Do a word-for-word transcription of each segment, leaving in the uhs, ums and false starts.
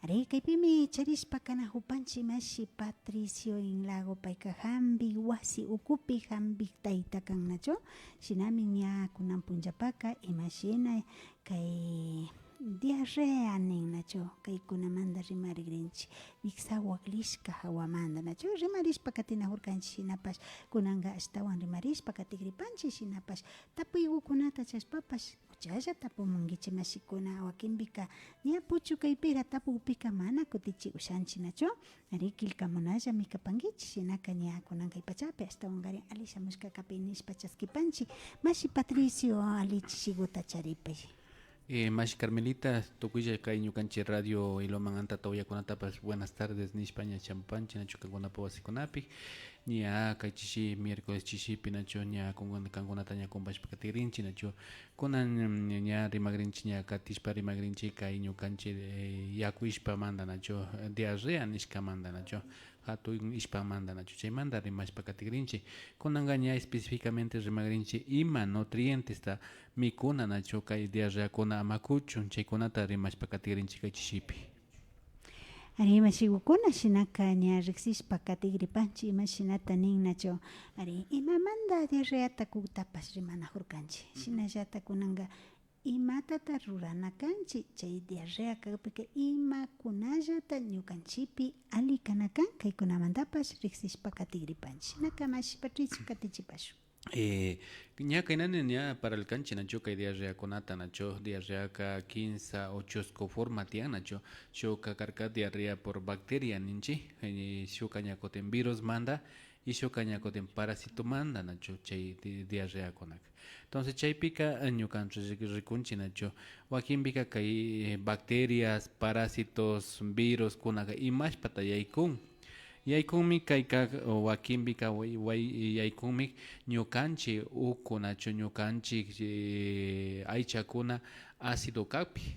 Ari, kaypimi charishpa kanajupanchi mashi Patricio Inlago, payka jambi wasi ukupi jambi tayta kan nachu. Shinami ña kunan punllapaka imashina kay diarrea nin nachu, kaykunamanta rimarigrinchi, wiksa waklishka jawamanta nachu, rimarishpa katinajurkanchi. Shinapash kunanka ashtawan rimarishpa katigripanchi, shinapash tapuygukunata chashpapash uchalla tapumunkichi mashikuna, wakinpika ña puchukaypira tapukpika mana kutichi ushanchi nachu. Ari, killkamunallami kapankichi, shinaka ña kunan kay pachapi ashtawankarin ali shamushka kapi nishpa chaskipanchi. Mashi Patricio, ali chishiguta charipay. Eh, mashi Carmelita, tukuylla kay ñukanchi radio Ilumán antata uyakunatapash buenas tardes nishpa ña shamupanchi nachu kankunapa wasikunapi. Ña kay chishi, miércoles chishipi nachu ña kunkuna, kankunata ña kumpashpa katigrinchi nachu. Kunan, mm, ña rimagrinchi, ña katishpa rimagrinchi kay ñukanchi, eh, yaku ishpamanta nachu, eh, diarrea nishkamanta nachu, jatun ishpamanta nachu, chaymanta rimashpa katigrinchi. Kunanka ña específicamente rimagrinchi ima nutrientesta mikuna nachu kay diarreakuna ama kuchun, chaykunata rimashpa katigrinchi kay chishipi. Ari, mashigukuna, shinaka ña riksishpa katigripanchi imashinata nin nachu. Ari, imamanta diarreata kutapash rimanajurkanchi. Shinallata kunanka imatata rurana kanchi chay diarrea kakpika, imakunallata ñukanchipi ali kana kan, kaykunamantapash riksishpa katigripanchi. Shinaka mashi Patricio katichipashun. Eh, ña kaynani ña paralkanchi nachu kay diarreakunata nachu, diarreaka kinsa o chusku forma tiyan nachu, shukka karka diarrea por bacteria ninchi, eh, shukka ña kutin virusmanta y shukka ña kutin parasitomanta nachu chay di-, diarreakunaka. Entonces chaypika, eh, ñukanchi rik-, rikunchi nachu, wakinpika kay, eh, bacterias, parásitos, viruskunaka imashpata yaykun. Yaykunmi kayka, wakinpika way, way, yaykunmi ñukanchi uku nachu, ñukanchi, eh, aychakuna ácido kakpi,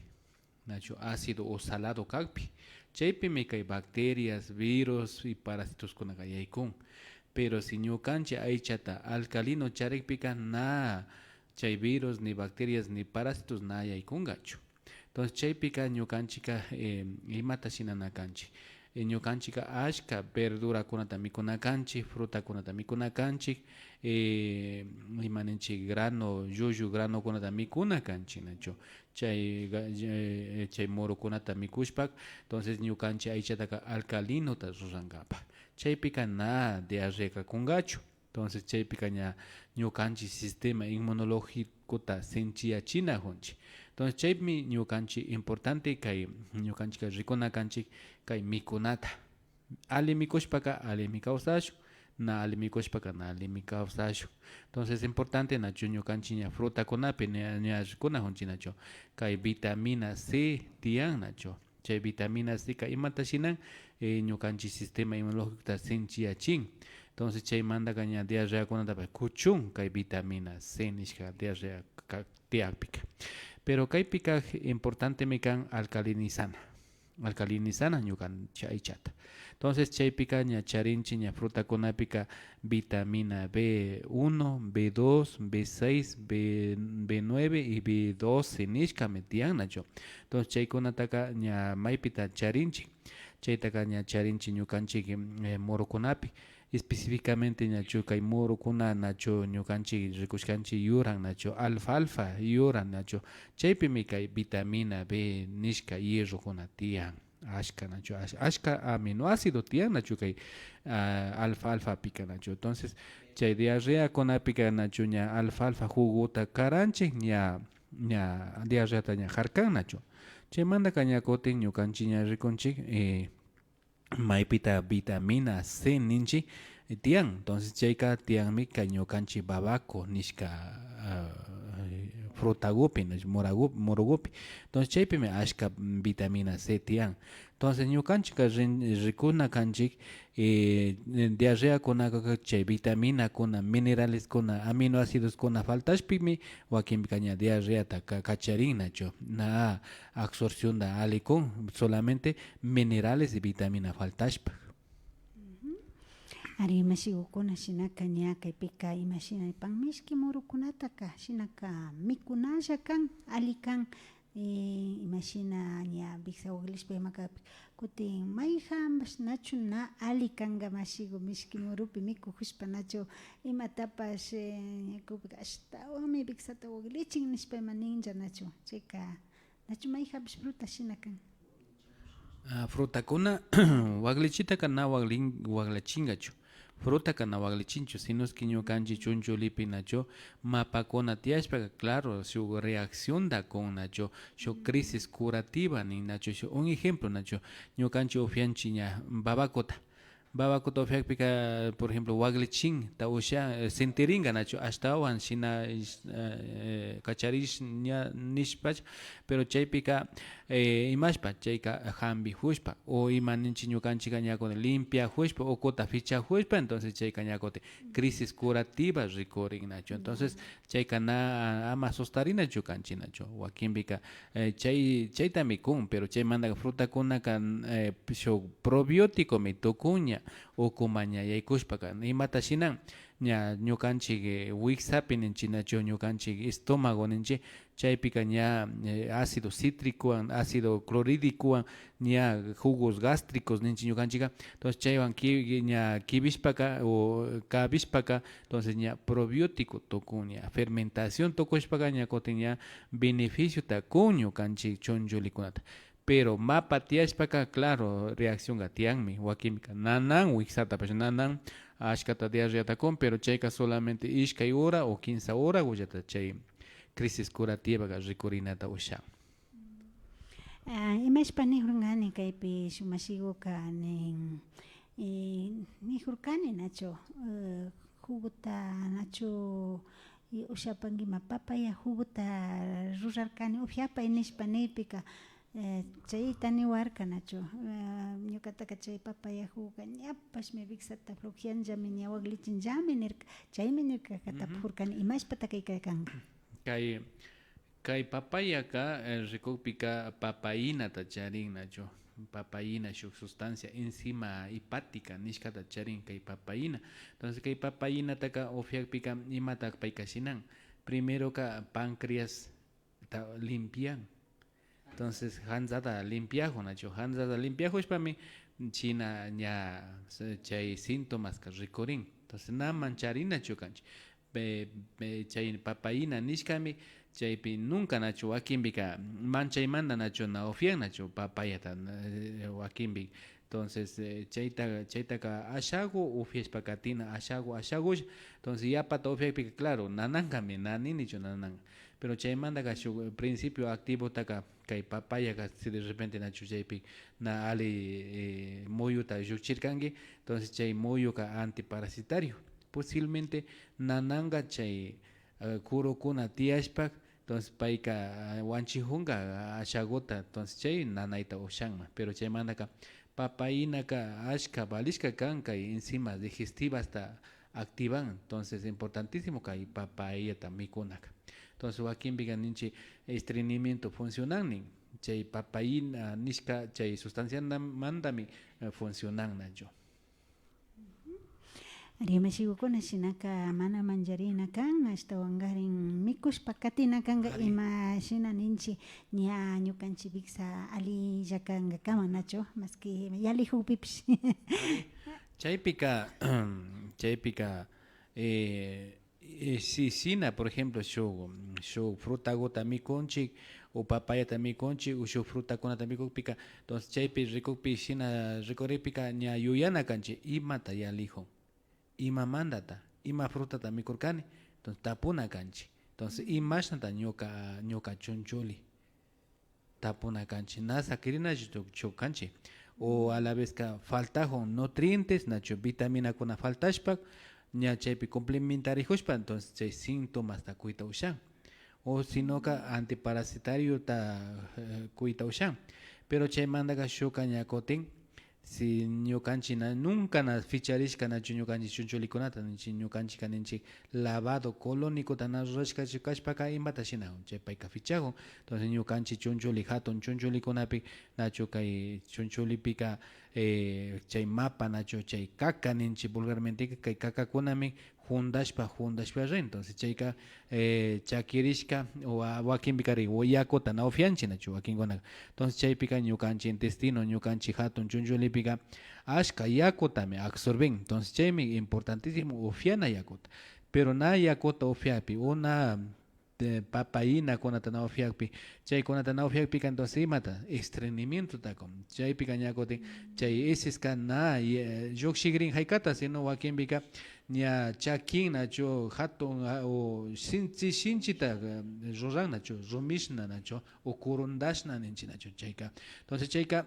nachu, ácido o salado kakpi. Chaypimi kay bacterias, virus y parasitoskunaka yaykun. Pero si ñukanchi aychata alcalino charikpika na chay virus, ni bacterias, ni parásitos na yaykunkachu. Entonces chaypika ñukanchika, eh, imata shinana kanchi. Eh, ñukanchika ashka verdurakunata mikuna kanchi, frutakunata mikuna kanchi, eh, ima ninchi grano, llullu granokunata mikuna kanchi nachu. Chay ga-, eh, chay murukunata mikushpa, entonces ñukanchi aychataka alcalinota rurankapa. Chaypika na diarreaka kunkachu. Entonces chaypika ña ñukanchi sistema inmunológicota sinchiyachinajunchi. Entonces chaymi ñukanchi importante kay ñukanchika rikuna kanchi kay mikunata. Ali mikushpaka alimi kawsashun, na ali mikushpaka na alimi kawsashun. Entonces importante nachu ñukanchi ña frutakunapi ña, ña rikunajunchi nachu kay vitamina C tiyan nachu. Chay vitamina Cka imata shinan, eh, ñukanchi sistema inmunológicota sinchiyachin. Entonces chaymantaka ña diarreakunatapash kuchun kay vitamina C nishka diarrea ka-, tiyakpika. Pero kaypika importantemi kan alcalinizana. Alcalinizana ñukanchi aychata. Entonces chaypika ña charinchi ña frutakunapika vitamina B uno, B dos, B seis, B, B nueve y B doce nishkami tiyan nachu. Entonces chaykunataka ña maypita charinchi. Chaytaka ña charinchi ñukanchik, eh, murukunapi. Específicamente nachu kay murukuna nachu ñukanchik rikushkanchik yuran nachu, alfalfa yuran nachu. Chaypimi kay vitamina B nishka hierrokuna tiyan. Ashka nachu, ash-, ashka aminoácido tiyan nachu kay, ah, alfalfapika nachu. Entonces chay diarreakunapika nachu ña alfalfa jugota karanchik ña, ña diarreata ña jarkan nachu. Chaymantaka ña kutin ñukanchik ña rikunchik, eh, maypita vitamina C ninchik, eh, tiyan. Entonces chayka tiyanmi kay ñukanchik babaco nishka, ah, frutagupi, nachu, muragu-, murugupi. Entonces chaypimi ashka vitamina C tiyan. Entonces ñukanchikka rin-, rikuna kanchik, eh, diarreakunaka chay vitaminakuna, mineraleskuna, aminoacidoskuna faltashpimi wakinpika ña diarreata ka-, kacharin nachu, na absorcionta ali kun, solamente minerales y vitamina faltashpa. Ujú. Ari, mashigukuna, shinaka ña kaypika imashina nipan, mishki murukunataka shinaka mikunalla kan, ali kan, Y imashina ña wiksa waklishpa ima kakpi, kutin mayjanpash nachu na alli kanka mashiku, mishki murupi mikujushpa nachu imatapash, eh, ñakupika ashtawanmi wiksata waklichin nishpa ima ninlla nachu. Chayka nachu mayjanpash fruta shina kan. Ah, frutakuna waklichitaka na waklin-, waklachinkachu. Frutaka na waklichinchu, sino es que ñukanchik chunchullipi nachu mapakuna tiyashpaka, claro, shuk reaccionta kun nachu, shuk crisis curativa nin nachu, shuk, un ejemplo nachu, ñukanchik upianchik ña babakuta. Babakuta upiakpika, por ejemplo, waklichinta usha, eh, sintirinka nachu, ashtawan shina, eh, kacharish ña nishpacha, pero chaypika, eh, imashpa, chayka jambijushpa, o ima ninchik ñukanchikka ña kutin limpiajushpa, ukuta pichajushpa, entonces chayka ña kutin crisis curativa rikurin nachu. Entonces, chayka na ama sustarinachu kanchik nachu. Wakinpika, eh, chay, chaytami kun, pero chaymantaka frutakunaka, eh, shuk probióticomi tukun ña, ukuman ña yaykushpaka. Imata shinan? Ña ñukanchik, eh, wiksapi ninchik nachu, ñukanchik estómago ninchik, chaypika ña, eh, ácido cítricowan, ácido clorhídricowan, ña jugos gástricos ninchik ñukanchikka. Entonces, chaywan ki-, ña kibishpaka o kabishpaka, entonces ña probiótico tukun, ña fermentación tukushpaka ña kutin ña beneficiota kun ñukanchik chunchullikunata. Pero mapa tiyashpaka, claro, reaccionka tiyanmi. Wakinpika nanan, wiksatapash nanan, ashkata diarreata kun, pero chayka solamente ishkay hora o kimsa horagullata chay crisis curativaka rikurinata ushan. Ah, imashpa nijurkani kaypi shuk mashiguka nin, eh, nijurkani nachu, eh, juguta nachu, eh, ushapanki ima papaya juguta rurarkani upiapay nishpa nikpika, eh, chayta niwarka nachu, eh, ñukataka chay papaya juguka ñapashmi wiksata flojeanllami, ña waklichinllami nirka, chaymi ñukaka tapujurkani, imashpata kayka kanka. Kay Kay papayaka, eh, rikukpika papainata charin nachu. Papaina shuk sustancia, enzima hepática nishkata charin kay papaina. Entonces, kay papainataka upiakpika imata payka shinan? Primeroka páncreasta limpian. Entonces, janzata limpiajun nachu. Janzata limpiajushpami shina ña, eh, chay síntomaska rikurin. Entonces, na mancharinachu kanchik. Pe, pe, chay papaina nishkami, chaypi nunca nachu wakinpika manchaymanta nachu na upian nachu papayata, eh, wakinpi. Entonces, eh, chayta, chaytaka ashagu upiashpa katina, ashagu, ashagulla. Entonces, yapata upiakpika, claro, nanankami, na ninichu nananka. Pero chaymantaka shuk principio activotaka kay papayaka, si de repente nachu chaypi na alli, eh, muyuta llukchirkanki, entonces chay muyuka antiparasitario. Posiblemente nananka chay, eh, kurukuna tiyashpa, entonces payka, ah, wanchijunka ashaguta, entonces chay nanayta ushanman. Pero chaymantaka papainaka ashka valishka kan kay enzimas digestivasta activan, entonces importantísimo kay papayata mikunaka. Entonces wakinpika ninchik estreñimiento funcionan nin, chay papaina nishka chay sustanciamantami, eh, funcionan nachu. Ari, mashigukuna, shinaka mana mancharina kan, ashtawankarin mikushpa katina kanka, ari, ima shina ninchik, ña ñukanchik wiksa alilla kankakama nachu, maski yallijukpipish. Ari. Chaypika, chaypika, eh, eh, si shina, por ejemplo, shuk, shuk frutaguta mikunchik o papayata mikunchik o shuk frutakunata mikukpika, entonces chaypi rikukpi shina rikurikpika ña yuyana kanchik imata yallijun. Imamantata, ima frutata mikurkani, entonces tapuna kanchik. Entonces, imashnata ñuka, ñuka chunchuli tapuna kanchik, na sakirinachu kanchik. O a la vezka faltajun nutrientes, nachu vitaminakuna faltashpa, ña chaypi complementarijushpa, entonces chay síntomasta kuyta ushan. O sinoka antiparasitariota, eh, kuyta ushan. Pero chaymantaka shukka ña kutin, si ñukanchik na, nunca na ficharishka nachu ñukanchik chunchullikunata, ninchik, ñukanchikka ninchik lavado colónicota na rurashkachu kashpaka imata shinajun, chay payka fichajun. Entonces ñukanchik chunchulli, jatun chunchullikunapi nachu kay chunchullipika, eh, chay mapa nachu, chay kaka ninchik vulgarmenteka, kay kakakunami jundashpa, jundashpa rin. Entonces, chayka, eh, chakirishka, wa-, wakinpikarin, wa-, yakuta na upianchi, nachu, wakinkunaka. Entonces, chaypika ñukanchi intestino, ñukanchi jatun chunchullipika, ashka yakutami absorben. Entonces, chaymi importantísimo upiana yakuta. Pero na yakuta upiakpi, o na, eh, papainakunata na upiakpi, chaykunata na upiakpika, entonces, imata? Estreñimientota kun. Chaypika ña kutin, chay heceska na, eh, llukshikrin jaykata, sino wakinpika, ña chakin nachu, jatun, ah, o sinchi, sinchita, eh, ruran nachu, rumishna nachu, o kurundashna ninchi nachu chayka. Entonces chayka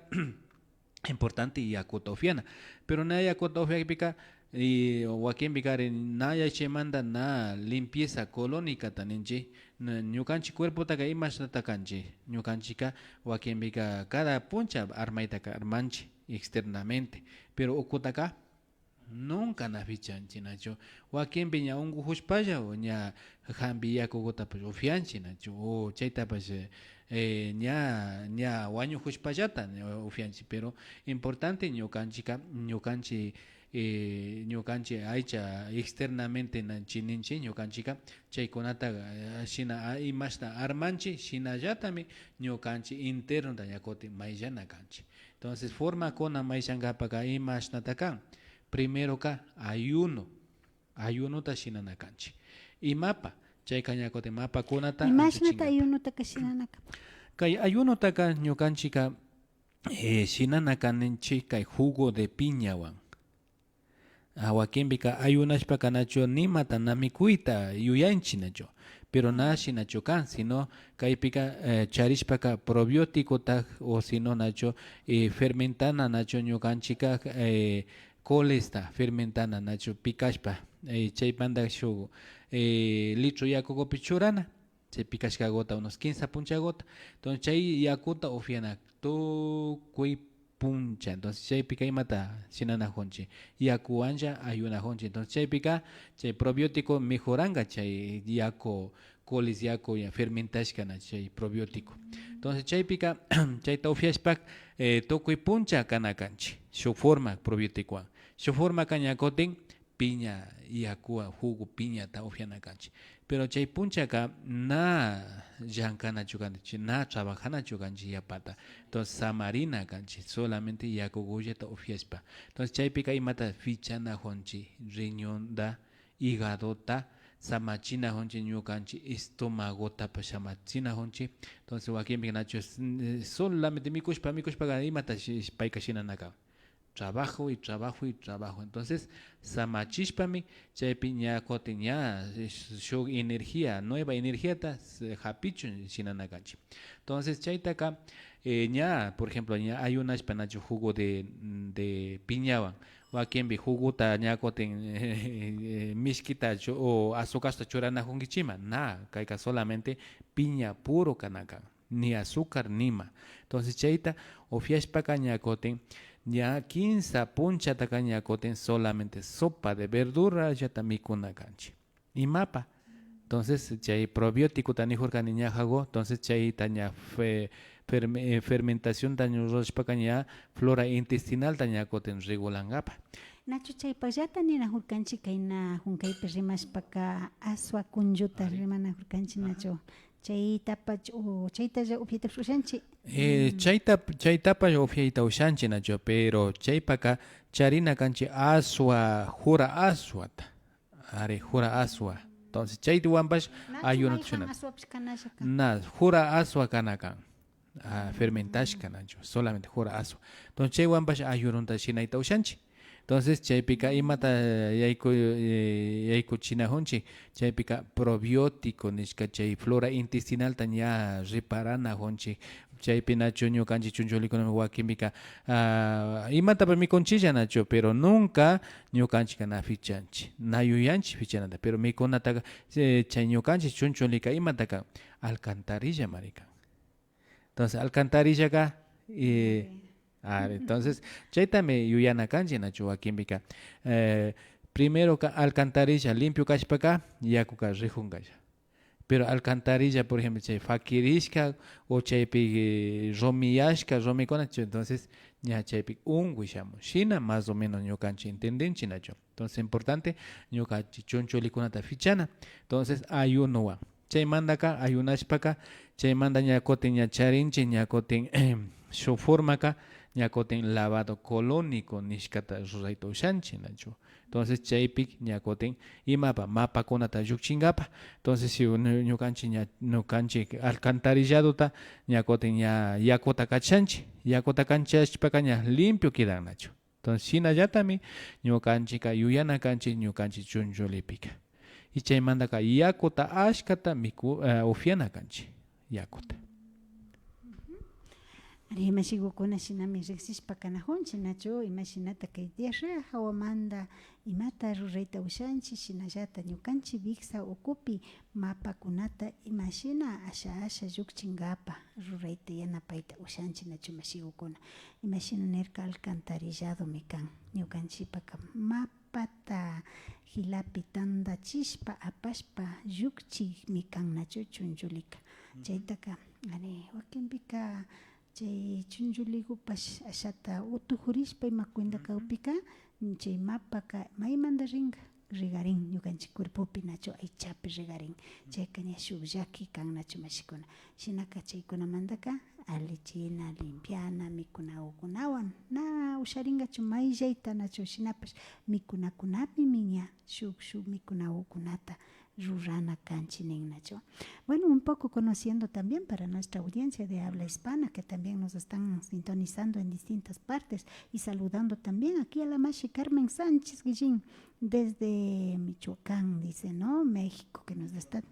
importante yakuta upiana. Pero na yakuta upiakpika, y wakinpikarin na yachamanta na limpieza colónicata ninchi, na, ñukanchi cuerpotaka imashnata kanchi, ñukanchika wakinpika cada puncha armaytaka armanchi externamente, pero ukutaka nunca na fichanchi nachu. Wakinpi ña unkujushpalla o ña jampi yakukutapash upianchi nachu, o chaytapash, eh, ña, ña wañujushpallata ña upianchi, pero importante ñukanchika, ñukanchi, eh, ñukanchi aycha externamente nanchi ninchi, ñukanchika chaykunata, eh, shina, ah, imashna armanchi, shinallatami ñukanchi internota ña kutin mayllana kanchi. Entonces, formakuna mayshankapaka imashnata kan? Primeroka ayuno. Ayunota shinana kanchi. Imapa? Chayka ña kutin mapakunata imashnata anchuchinkapa. Ayunotaka shinana kapan? Kay ayunotaka ñukanchika, eh, shinana kaninchi kay jugo de piñawan. Ah, wakinpika ayunashpaka nachu nimata na mikuyta yuyanchi nachu. Pero na shinachu kan, sino kaypika, eh, charishpaka probióticota o sino nachu, eh, fermentana nachu ñukanchika, eh, colesta fermentana nachu pikashpa, eh, chaypanta shuk, eh, litro yakukupi churana, chay pikashkakuta unos kinsa punchakuta. Entonces chay yakuta upiana tukuy puncha. Entonces chaypika imata shinanajunchi? Yakuwanlla ayunajunchi. Entonces chaypika chay probiótico mejoranka chay yaku, coles yaku ña fermentashka na chay probiótico. Entonces chaypika chayta upiashpa, eh, tukuy puncha kana kanchi shuk forma probióticowan. Shuk formaka ña kutin piña yakuwan, jugo piñata upiana kanchi. Pero chay punchaka na llankanachu kanchi, na trabajanachu kanchi yapata. Entonces samarina kanchi, solamente yakukullata upiashpa. Entonces chaypika imata fichanajunchi? Riñonta, hígadota samachinajunchi, ñukanchi estomagotapash samachinajunchi. Entonces wakinpika nachu, eh, solamente mikushpa mikushpaka imata shi-, payka shinanaka? Trabajo y trabajo y trabajo. Entonces samachishpami chaypi ña kutin ña, eh, shuk energía, nueva energiata, eh, japichun shinana kanchi. Entonces chaytaka, eh, ña, por ejemplo, ña ayunashpa nachu jugo de, de piñawan, wakinpi jugota ña kutin, eh, mishkita chu-, o azucarta churanajunkichima? Na, kayka solamente piña puro kana kan, ni azúcar nima. Entonces chayta upiashpaka ña kutin ña kinsa punchataka ña kutin solamente sopa de verdurallata mikuna kanchi. Imapa? Entonces chay probióticota nijurkani ña jago, entonces chayta ña fe-, ferme-, eh, fermentacionta ña rurashpaka ña flora intestinalta ña kutin regulankapa. Nachu chaypakllata ninajurkanchi kayna junkaypi rimashpaka aswa kunlluta rimanajurkanchi nachu? Chaytapash o chaytalla upiaytapash ushanchi. Eh, chayta, chaytapash upiayta ushanchi nachu, pero chaypaka charina kanchi aswa, jura aswata. Ari, jura aswa. Entonces chaywanpash ayuno jan shinana. Aswapash kanalla kan. Na, jura aswa kana kan. Ah, fermentashka nachu, solamente jura aswa. Entonces chaywanpash ayunota shinayta ushanchi. Entonces chaypika imata yayku-, eh, yaykuchinajunchi? Chaypika probiótico nishka chay flora intestinalta ña reparanajunchi. Chaypi nachu ñukanchi chunchullikunami wakinpika, ah, imatapash mikunchilla nachu, pero nunca ñukanchika na fichanchi, na yuyanchi fichanata, pero mikunataka, eh, chay ñukanchi chunchullika imata kan? Alcantarillamari kan. Entonces alcantarillaka, eh, ari, entonces chaytami yuyana kanchi nachu wakinpika, eh, primeroka alcantarilla limpio kashpaka yakuka rijunkalla. Pero alcantarilla, por ejemplo, chay fakirishka o chaypi, eh, rumiyashka rumikuna, entonces ña chaypi unkuy shamun. Shina más o menos ñukanchik entendinchik, nachu. Entonces, importante ñukanchik chunchullikunata pichana. Entonces, ayunowan. Chaymantaka ayunashpaka, chaymanta ña kutin ña charinchik, ña kutin shuk formaka, ña kutin lavado colónico nishkata rurayta ushanchik, nachu. Entonces, chaypi ña kutin imapa, mapakunata llukchinkapa. Entonces, si ñu-, ñukanchik ña, ñukanchik alcantarilladota ña kutin ña yakuta kachanchik, yakuta kanchashpaka ña limpio quedan, nachu. Entonces, shinallatami ñukanchikka yuyana kanchik ñukanchik chunchullipika. Y chaymantaka yakuta ashkata miku-, eh, upyana kanchik, yakuta. Ari, mashigukuna, shinami riksishpa kanajunchik, nachu, imashinata kay diarrea jawamanta imata rurayta ushanchik, shinallata ñukanchik wiksa ukupi mapakunata imashina asha asha llukchinkapa rurayta yanapayta ushanchik, nachu, mashigukuna. Imashina nirka, alcantarilladomi kan. Ñukanchikpaka mapata jilapi tantachishpa apashpa llukchikmi kan, nachu, chunchullika. Chaytaka, ari, wakinpika chay chunchulligupash ashata utujurishpa ima cuenta kakpika, chay mapaka maymanta rinka, rigarin ñukanchik cuerpopi, nachu, aychapi rigarin. Chayka ña shuk llaki kan, nachu, mashikuna. Shinaka chaykunamantaka allichina, limpiana, mikunagukunawan na usharinkachu mayllayta, nachu, shinapash mikunakunapimi ña shuk, shuk mikunagukunata rurana kanchik nin, nachu. Bueno, un poco conociendo también para nuestra audiencia de habla hispana que también nos están sintonizando en distintas partes y saludando también aquí a la mashi Carmen Sánchez Guillín desde Michoacán, dice, ¿no? México, que nos está.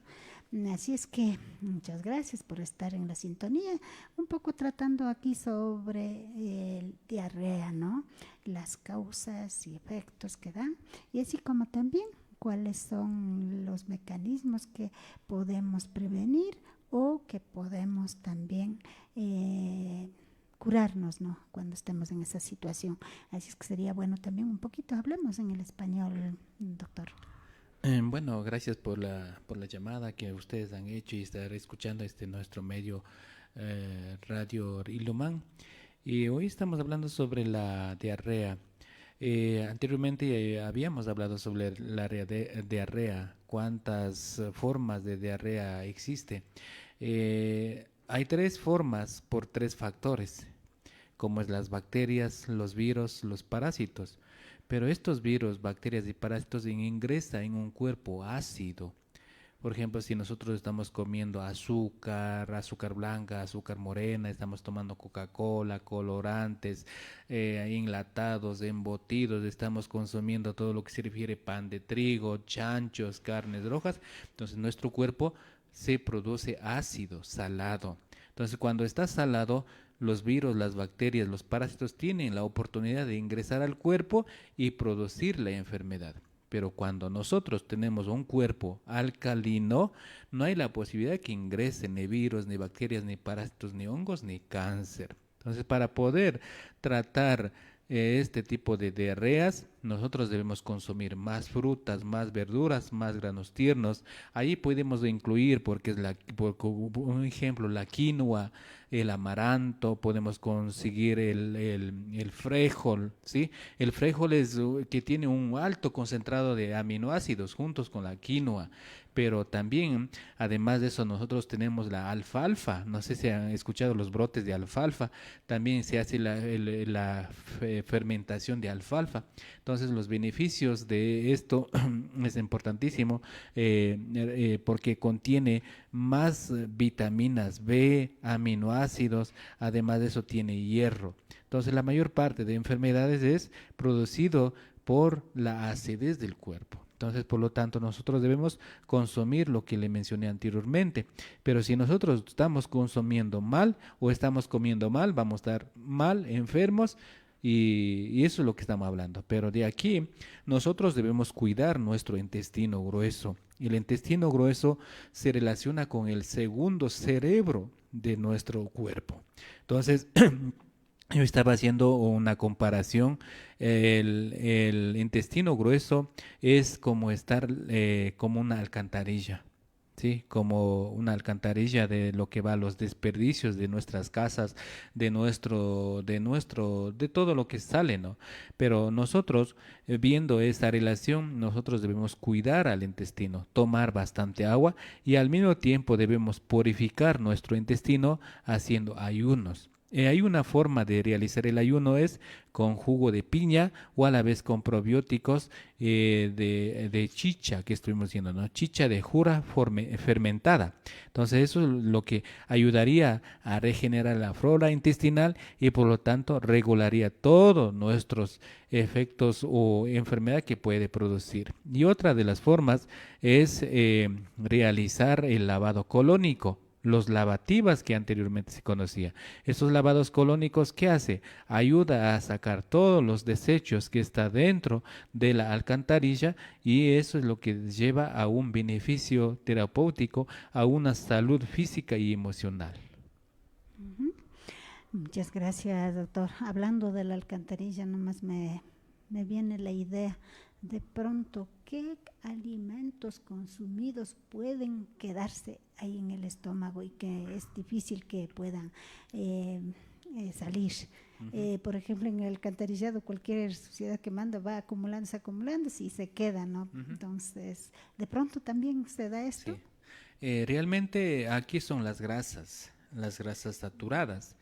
Así es que muchas gracias por estar en la sintonía. Un poco tratando aquí sobre el diarrea, ¿no? Las causas y efectos que dan. Y así como también cuáles son los mecanismos que podemos prevenir o que podemos también eh, curarnos, ¿no? Cuando estemos en esa situación. Así es que sería bueno también un poquito, hablemos en el español, doctor. Eh, bueno, gracias por la, por la llamada que ustedes han hecho y estar escuchando este nuestro medio, eh, Radio Ilumán. Y hoy estamos hablando sobre la diarrea. Eh, anteriormente, eh, habíamos hablado sobre la rea-, de-, diarrea, cuántas, eh, formas de diarrea existe. Eh, hay tres formas por tres factores, como es las bacterias, los virus, los parásitos. Pero estos virus, bacterias y parásitos in-, ingresan en un cuerpo ácido. Por ejemplo, si nosotros estamos comiendo azúcar, azúcar blanca, azúcar morena, estamos tomando Coca-Cola, colorantes, eh, enlatados, embutidos, estamos consumiendo todo lo que se refiere pan de trigo, chanchos, carnes rojas, entonces nuestro cuerpo se produce ácido, salado. Entonces, cuando está salado, los virus, las bacterias, los parásitos tienen la oportunidad de ingresar al cuerpo y producir la enfermedad. Pero cuando nosotros tenemos un cuerpo alcalino, no hay la posibilidad que ingresen ni virus, ni bacterias, ni parásitos, ni hongos, ni cáncer. Entonces, para poder tratar, eh, este tipo de diarreas, nosotros debemos consumir más frutas, más verduras, más granos tiernos. Allí podemos incluir, porque es la, por co-, un ejemplo, la quinoa, el amaranto, podemos conseguir el, el, el frijol, ¿sí? El frijol es, uh, que tiene un alto concentrado de aminoácidos juntos con la quinoa, pero también, además de eso, nosotros tenemos la alfalfa. No sé si han escuchado los brotes de alfalfa. También se hace la, el- la fe- fermentación de alfalfa. Entonces, los beneficios de esto es importantísimo, eh, eh, porque contiene más, eh, vitaminas B, aminoácidos, además de eso tiene hierro. Entonces, la mayor parte de enfermedades es producido por la acidez del cuerpo. Entonces, por lo tanto, nosotros debemos consumir lo que le mencioné anteriormente. Pero si nosotros estamos consumiendo mal o estamos comiendo mal, vamos a estar mal, enfermos, y, y eso es lo que estamos hablando. Pero de aquí, nosotros debemos cuidar nuestro intestino grueso. El intestino grueso se relaciona con el segundo cerebro de nuestro cuerpo. Entonces, yo estaba haciendo una comparación. El, el intestino grueso es como estar, eh, como una alcantarilla. ¿sí? Como una alcantarilla de lo que va a los desperdicios de nuestras casas, de nuestro, de nuestro, de todo lo que sale, ¿no? Pero nosotros, eh, viendo esta relación, nosotros debemos cuidar al intestino, tomar bastante agua y al mismo tiempo debemos purificar nuestro intestino haciendo ayunos. Eh, hay una forma de realizar el ayuno, es con jugo de piña o a la vez con probióticos, eh, de, de chicha que estuvimos viendo, ¿no? Chicha de jura forme- fermentada. Entonces eso es lo que ayudaría a regenerar la flora intestinal y por lo tanto regularía todos nuestros efectos o enfermedad que puede producir. Y otra de las formas es, eh, realizar el lavado colónico, los lavativas que anteriormente se conocía. Esos lavados colónicos, ¿qué hace? Ayuda a sacar todos los desechos que está dentro de la alcantarilla y eso es lo que lleva a un beneficio terapéutico, a una salud física y emocional. Ujú. Muchas gracias, doctor. Hablando de la alcantarilla, nomás me, me viene la idea. De pronto, ¿qué alimentos consumidos pueden quedarse ahí en el estómago y que es difícil que puedan, eh, eh, salir? Eh, por ejemplo, en el alcantarillado, cualquier suciedad que manda va acumulándose, acumulándose y se queda, ¿no? Entonces, de pronto también se da esto. Sí. Eh, realmente aquí son las grasas, las grasas saturadas.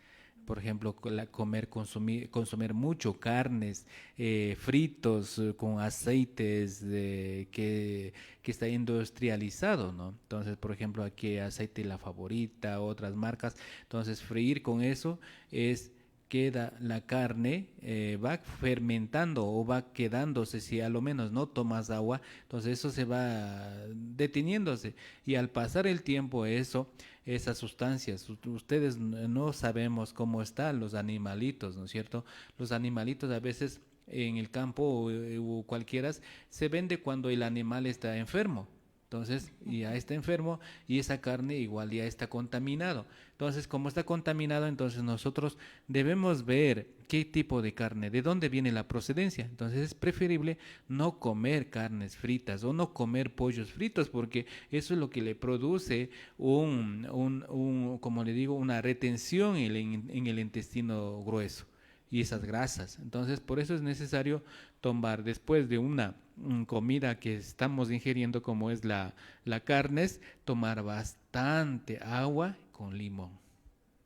Por ejemplo, co- la- comer, consumir, consumir mucho carnes, eh, fritos, eh, con aceites de, que, que está industrializado, ¿no? Entonces, por ejemplo, aquí aceite La Favorita, otras marcas. Entonces, freír con eso es, queda la carne, eh, va fermentando o va quedándose, si a lo menos no tomas agua, entonces eso se va deteniéndose. Y al pasar el tiempo, eso, esas sustancias, u- ustedes n- no sabemos cómo están los animalitos, ¿no es cierto? Los animalitos a veces en el campo o, o cualquiera se vende cuando el animal está enfermo. Entonces, ya está enfermo y esa carne igual ya está contaminado. Entonces, como está contaminado, entonces nosotros debemos ver qué tipo de carne, de dónde viene la procedencia. Entonces, es preferible no comer carnes fritas o no comer pollos fritos, porque eso es lo que le produce un, un, un, como le digo, una retención en el, en el intestino grueso y esas grasas. Entonces, por eso es necesario tomar después de una, mm, comida que estamos ingiriendo, como es la, la carne, es tomar bastante agua con limón.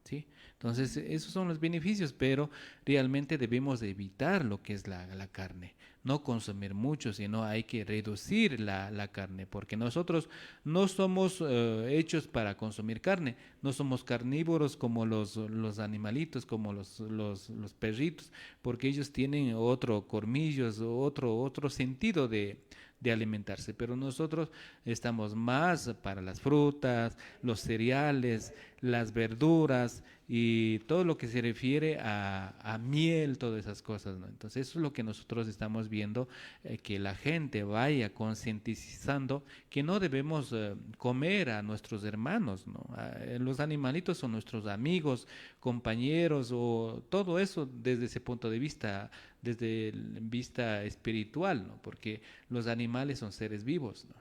¿Sí? Entonces, esos son los beneficios, pero realmente debemos de evitar lo que es la, la carne. No consumir mucho, sino hay que reducir la, la carne, porque nosotros no somos, eh, hechos para consumir carne. No somos carnívoros como los, los animalitos, como los, los, los perritos, porque ellos tienen otro colmillos, otro, otro sentido de, de alimentarse. Pero nosotros estamos más para las frutas, los cereales, las verduras y todo lo que se refiere a, a miel, todas esas cosas, ¿no? Entonces, eso es lo que nosotros estamos viendo, eh, que la gente vaya concientizando que no debemos, eh, comer a nuestros hermanos, ¿no? A, eh, los animalitos son nuestros amigos, compañeros, o todo eso desde ese punto de vista, desde el vista espiritual, ¿no? Porque los animales son seres vivos, ¿no?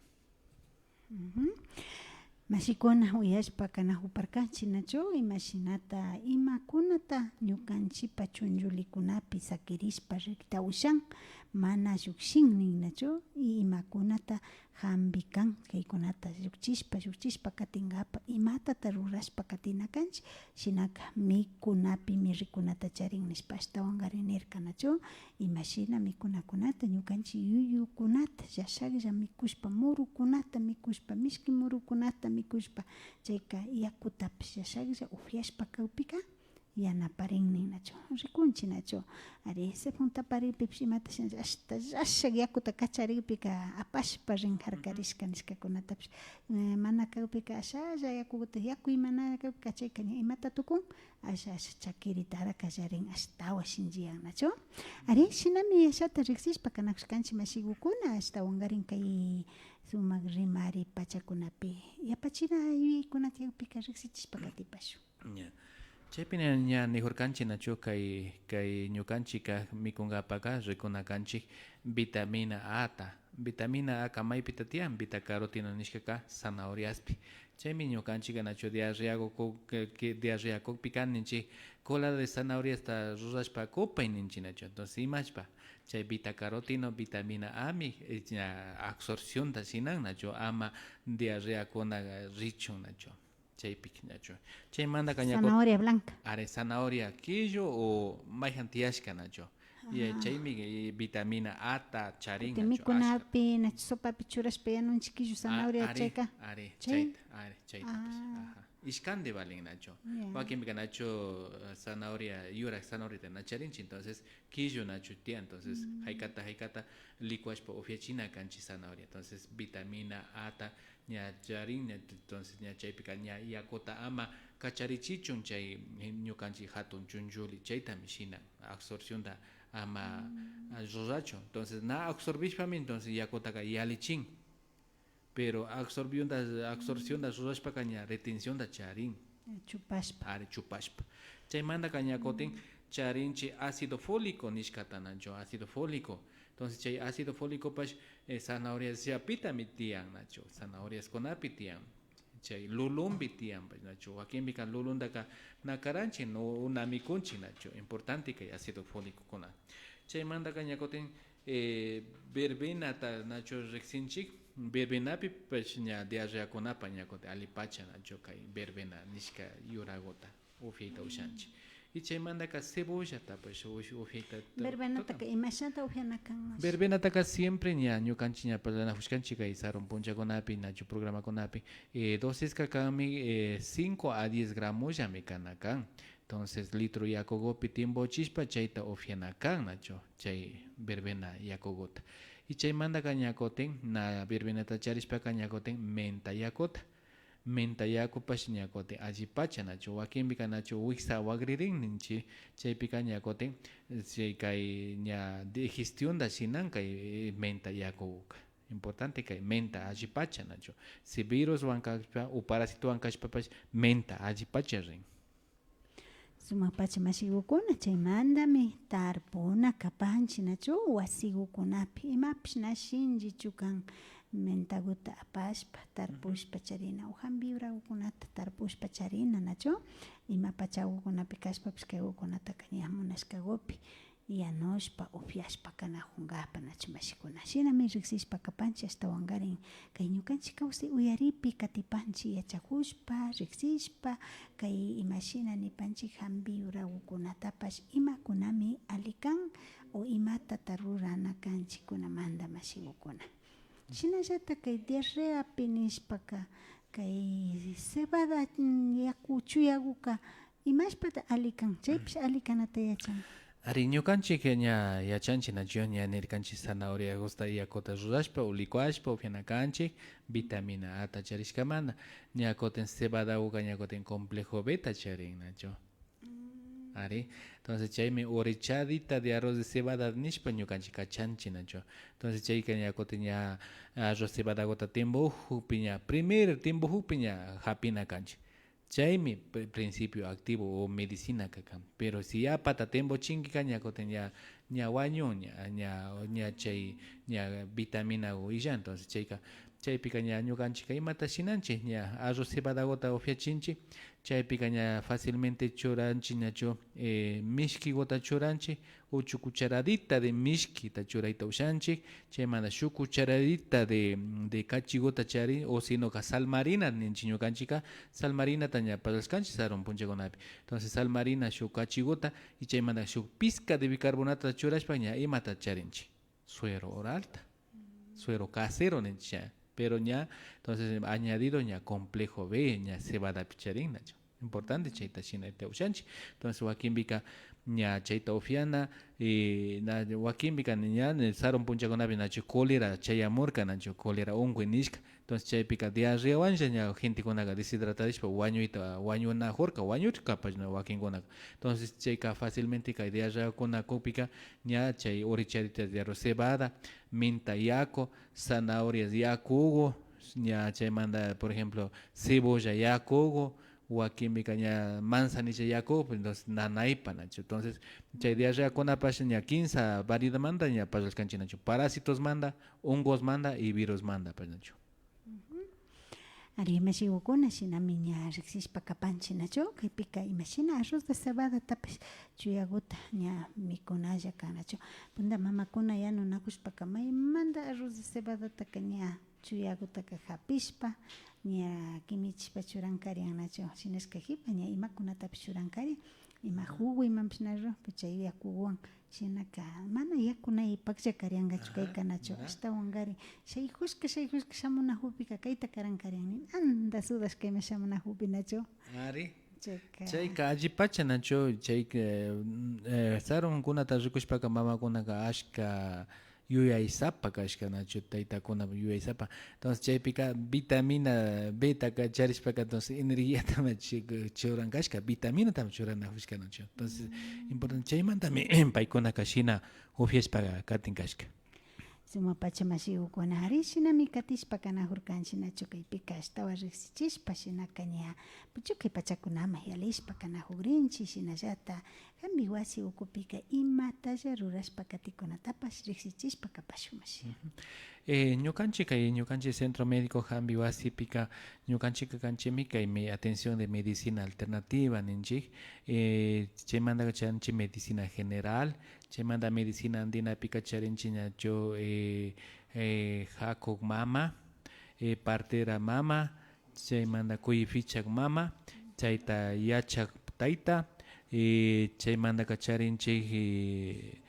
Ujú. Mashikuna, uyashpa kanajuparkanchik, nachu? Imashinata, imakunata ñukanchikpa chunchulikunapi sakirishpa riktawashan, mana llukshin nin, nachu? Y imakunata jambi kan, kaykunata llukchishpa, llukchishpa katinkapak, imatata rurashpa katina kanchik, shinaka mikunapimi rikunata charin nishpa ashtawankarin nirka, nachu? Imashina mikunakunata, ñukanchik yuyukunata llashaklla mikushpa, murukunata mikushpa, mishki murukunata mikushpa, chayka yakutapish llashaklla upyashpa kakpika yanaparin nin, nachu? Rikunchik, nachu? Ari, según taparikpipish imata shinalla ashta llashak yakuta kacharikpika apashpa rin jarkarishka nishkakunatapish, eh, mana kakpika ashalla yakuta, yaku imana kakpika chayka ña imata tukun, asha, asha chakirita ara kallarin ashtawan shinchiyan, nachu? Ari, shinami ashata riksishpa kanakushkanchik mashigukuna, ashtawankarin kay sumak rimari pachakunapi yapachina yuyaykunata kakpika riksichishpa katipashun. Ña. Chaypi ña, ña nijurkanchik, nachu? Kay, kay ñukanchikka mikunkapaka rikuna kanchik vitamina A ta, Vitamina A ka maypita tiyan, beta caroteno nishkaka zanahoriaspi. Chaymi ñukanchikka nachu diarreaku, ke- ke- diarreakukpika ninchik cola de zanahoriasta rurashpa kupay ninchik nachu. Entonces imashpa chay beta caroteno, vitamina A mi eh, ña absorcionta shinan nachu, ama diarreakuna richun nachu. Chaypi ñachu. Chaymantaka ña kut- Zanahoria blanca. Ari, zanahoria killu o mayjan tiyashka nachu. Y Ah. Chaymi eh, vitamina A ta charin Kutin nachu, ashka. Mikunapi nachu sopapi churashpa yanunchik killu A- zanahoria ari, chayka. Ari, Chay? Chayta, ari, chaytapash. Ah. Ajá. Ishkandi valin nachu. Ya. Wakinpika nachu eh, zanahoria, yurak zanahoriata na charinchik, entonces killu nachu tiyan, entonces Mm. Haykata, haykata licuashpa upiachina kanchik zanahoria, entonces vitamina A ta ña charin, ña, entonces ña chaypika ña yakuta ama kacharichichun chay ñukanchik hatun chunchuli, chaytami shina absorcionta ama Mm. ah, rurachun, entonces na absorbishpami entonces yakutaka yalichin, pero absorcionta, absorcionta rurashpaka ña retencionta charin. Chupashpa. Ari, chupashpa. Chaymantaka ña kutin charinchik ácido fólico nishkata nachu, ácido fólico. Entonces chay ácido fólicopash eh, zanahoriasllapitami tiyan nachu, zanahoriaskunapi tiyan. Chay lulunpi tiyanpash nachu, wakinpika luluntaka na karanchik, no, na mikunchik nachu, importante kay ácido fólicokuna. Chaymantaka ña kutin eh, verbenata nachu riksinchik, verbenapipash ña diarreakunapa ña kutin allipacha nachu kay verbena nishka yurakuta upiayta ushanchik. Y chaymantaka cebollatapash ush- upiayta ta- Verbenataka tukan. Imashata upiana kan, mash? Verbenataka siempre ña ñukanchik ña parlanajushkanchik kay sarun punchakunapi nachu programakunapi eh, doceska kanmi eh, cinco a diez gramollami kana kan. Entonces litro yakukupi timbuchishpa chayta upiana kan nachu chay verbena yakukuta. Y chaymantaka ña kutin na verbenata charishpaka ña kutin menta yakuta. Menta yakupash ña kutin allipacha nachu, wakinpika nachu wiksa wagririn ninchik, chaypika ña kutin chay kay ña digestionta shinan kay eh, menta yakukuka. Importante kay menta allipacha nachu. Si viruswan kashpa o parasitowan kashpapash menta allipacha rin. Sumakpacha mashikukuna, chaymantami tarpuna kapanchik nachu wasikukunapi, imapish na shinllichu kan, mentakuta apashpa tarpushpa charina o jambi yurakukunata tarpushpa charina nachu, ima pachakukunapi kashpapish kaykukunataka ña munashkakupi yanushpa, upiashpa kanakunkapa nachu mashikuna. Shinami riksishpa kapanchik, ashtawankarin kay ñukanchik kawsay uyaripi katipanchik yachakushpa, riksishpa, kay imashina nipanchik jambi yurakukunatapash imakunami alli kan o imatata rurana kanchikkunamanta mashikukuna. Shinallata kay diarreapi nishpaka kay cebada mm, yaku chuyakuka imashpata alli kan, chaypish alli kanata yachan. Ari, ñukanchik ña yachanchik nachu, ña nirkanchik zanahoriakusta yakuta rurashpa o licuashpa upiana kanchik, vitamina A ta charishkamanta. Ña kutin cebadakuka ña kutin complejo B ta charin nachu. Ari, entonces chaymi horchadita de arroz de cebada nishpa ñukanchik kachanchik nachu. Entonces chayka ña kutin ña arroz cebadakuta timbujukpi ña, primer timbujukpi ña japina kanchik. Chaymi pri- principio activo o medicinaka kan. Pero si ya pata tembochinkika ña kutin ña, ña wañun, ña, ña, ña chay ña vitaminaku illan. Entonces chayka, chaypika ña ñukanchikka imata shinanchik, ña arroz cebadakuta upiachinchik, chaypika ña fácilmente churanchik ñachu, eh, mishkikuta churanchik, ocho cucharadita de mishkita churayta ushanchik, chaymanta shuk cucharadita de, de kachiguta charin, o sinoka sal marina ninchik ñukanchikka, sal marinata ña parlashkanchik sarun punchakunapi. Entonces sal marina shuk kachiguta y chaymanta shuk pizca de bicarbonato churashpa ña imata charinchik, suero oralta, suero casero ninchik ña. Pero ña, entonces añadido ña complejo B, ña cebadapi charin nachu. Importante chayta shinayta ushanchik. Entonces wakinpika ña chayta upiana, y na- wakinpika ña sarun punchakunapi nachu cólera chayamurka nachu, cólera unkuy nishka. Entonces chaypika diarreawanlla ña gentekunaka deshidratadishpa wañuyta wañunajurka, wañurkapash na wakinkunaka. Entonces chayka fácilmente kay diarreakuna kukpika ña chay horchadita de arroz cebada, menta yaku, zanahorias yakuku, ña chaymanta por ejemplo cebolla yakuku, wakinpika ña manzanilla yaku, entonces nanaypa, nachu. Entonces, chay diarreakunapash ña kinsa variedadmanta ña parlashkanchik, nachu. Parasitosmanta, hongosmanta y virusmantapash, nachu. Ari, mashigukuna, shinami ña riksishpa kapanchik, nachu. Kaypika imashina arroz de cebadatapash chuyaguta ña mikunalla kan, nachu. Punta mamakuna yanunakushpaka maymanta arroz de cebadataka ña chuyagutaka japishpa, ña kimichishpa churankarin, nachu. Shinashka jipa ña imakunatapish churankarin, ima jugo imapish na rurakpi chay yakuwan, shinaka mana yakunaypaklla kariankachu, kayka, nachu. Ashtawankarin shaykushka, shaykushka shamunajukpika kayta karankarin, ninanta sudashka ima shamunajukpi, nachu. Ari. Chayka. Chayka allipacha, nachu. Chayka, eh, sarunkunata rikushpaka mamakunaka ashka yuyaysapa kashka, nachu, taytakuna yuyaysapa. Entonces, chaypika vitamina B taka charishpaka, entonces, energiatama chi-, churan kashka, vitaminatama churanajushka, nachu. Entonces, importante, chaymantami paykunaka shina upiashpaka katin kashka. Sumakpacha mashigukuna, ari shinami katishpa kanajurkanchik, nachu. Kaypika ashtawan riksichishpa, shinaka ña puchukay pachakunaman yalishpa kanajugrinchik, shinallata jambi wasi ukupika imatalla rurashpa katikunatapash riksichishpa kapashun, mashi. Eh, ñukanchik kay, ñukanchik Centro Médico Jambi Wasipika, ñukanchikka kanchikmi kay me-, atención de medicina alternativa ninchik. Eh, chaymantaka charinchik medicina general, chaymanta medicina andinapika charinchik ñachu, eh, eh, jakuk mama, eh, partera mama, chaymanta kuyifichak mama, chayta yachak tayta, y chaymantaka charinchik, eh,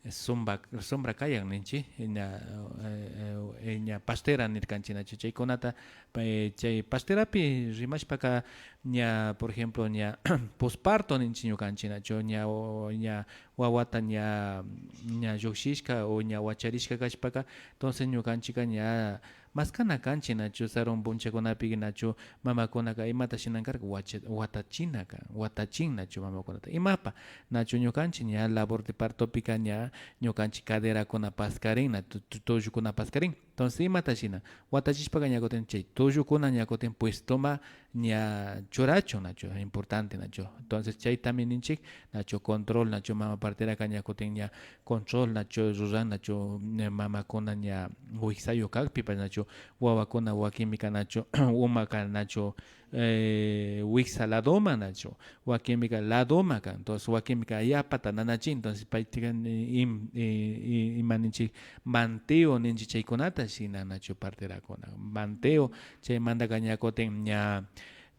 sombra, sombra kayan ninchik, ña, eh, eh, ña pastera nirkanchik, nachu. Chaykunata, eh, chay pasterapi rimashpaka ña, por ejemplo, ña posparto ninchik ñukanchik, nachu, ña, o, ña wawata ña, ña llukshishka o ña wacharishka kashpaka, entonces ñukanchikka ña maskana kanchik, nachu, sarun punchakunapi, nachu, mamakunaka imata shinan karka, wacha-, watachina kan, watachin, nachu, mamakunata. Imapa, nachu, ñukanchik ña labor de partopika ña ñukanchik caderakuna paskarin, na tu-, tu-, tullukuna paskarin. Entonces, imata shina, watachishpaka ña kutin chay tullukuna ña kutin puestoman ña churachun, nachu, importante, nachu. Entonces, chaytami ninchik, nachu, control, nachu, mama parteraka ña kutin ña control, nachu, ruran, nachu, ña mamakuna ña wiksayuk kakpipash, nachu, wawakuna wakinpika, nachu, umaka, nachu, eh, wiksa ladoman, nachu, wakinpika ladoman kan, entonces wakinpika yapata nanachin, entonces paytika ni-, im-, eh, i-, ima ninchik, manteo ninchik, chaykunata shina, nachu, parterakuna, manteo, chaymantaka ña kutin ña,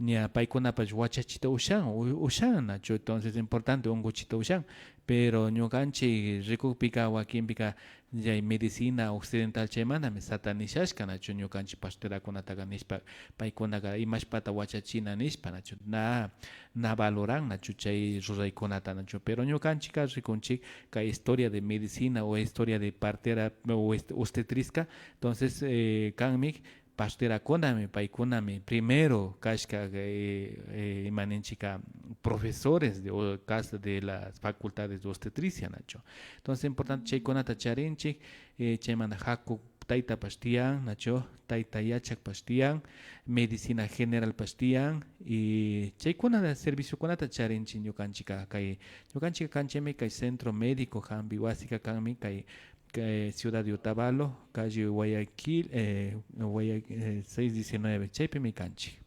ña paykunapash wachachita ushan, u-, ushan, nachu, entonces importante unkuchita ushan, pero ñukanchik rikukpika wakinpika chay medicina occidental chaymantami satanishashka, nachu, ñukanchik parterakunataka nishpa, paykunaka imashpata wachachina nishpa, nachu, na, na valoran, nachu, chay ruraykunata, nachu, pero ñukanchikka rikunchik kay historia de medicina o historia de partera o est-, obstetrizka, entonces, eh, kanmi parterakunami, paykunami primero kashka, eh, eh, ima ninchika, profesores de, o, kas-, de las facultades de obstetricia, nachu. Entonces, importante, chaykunata charinchik, eh, chaymanta jaku taytapash tiyan, nachu, tayta yachakpash tiyan, medicina generalpash tiyan, y chaykuna serviciokunata charinchik ñukanchikka kay, ñukanchikka kanchikmi kay centro médico, jambi wasika kanmi kay, kay ciudad de Otavalo, calle Guayaquil, eh, Guaya-, eh, seis diecinueve, chaypimi kanchik.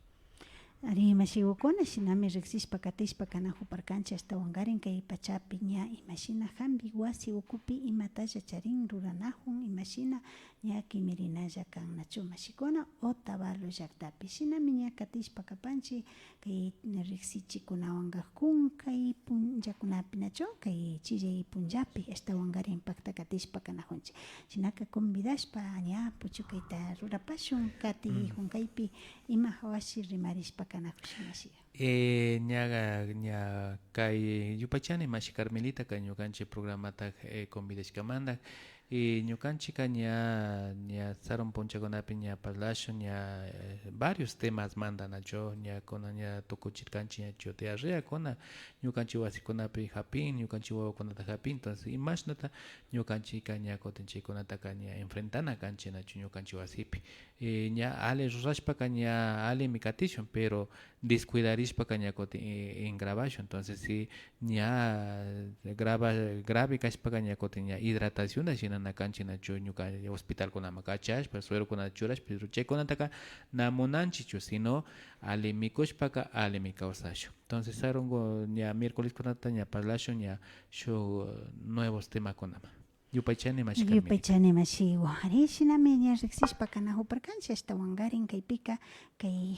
Ari, mashigukuna, shinami riksishpa katishpa kanajuparkanchik, ashtawankarin kay pachapi ña imashina jambi wasi ukupi imatalla charin, ruranajun, imashina ña kimirinalla kan, nachu, mashikuna, Otavalo llaktapi. Shinami ña katishpa kapanchik, kay riksichikunawanka kunkay punllakunapi, nachu, kay chillay punllapi ashtawankarin pakta katishpa kanajunchik. Shinaka convidashpa ña puchukayta rurapashun, kati junkaypi ima jawashi rimarishpa kanajushun, mashiga. Eh, ña, ña kay yupaychani mashi Carmelita, kay ñukanchik programata, eh, convidashkamanta. Y ñukanchikka ña, ña sarun punchakunapi ña parlashun, ña, eh, varios temasmanta, nachu, ña kuna ña tukuchirkanchik, ñachu, diarreakuna ñukanchik wasikunapi japin, ñukanchik wawakunata japin. Entonces, imashnata ñukanchikka ña kutin chaykunataka ña enfrentana kanchik, nachu, ñukanchik wasipi. Eh, ña alli rurashpaka ña allimi katishun, pero descuidarishpaka ña kutin, eh, engrabashun. Entonces, si ña grava, grave kashpaka ña kutin ña hidratacionta shinana kanchik nachu, ñuka hospitalkunaman kachashpa, suerokunata churashpa, pero chaykunataka na munanchikchu, sino alli mikushpaka allimi kawsashun. Entonces, sarunku ña miércoleskunata ña parlashun ña shuk, eh, nuevos temakunaman. Yupaychani mashikami. Yupaychani mashiwa. Ari, shinami ña riksishpa kanakuparkanchik, ashtawankarin kaypika, kay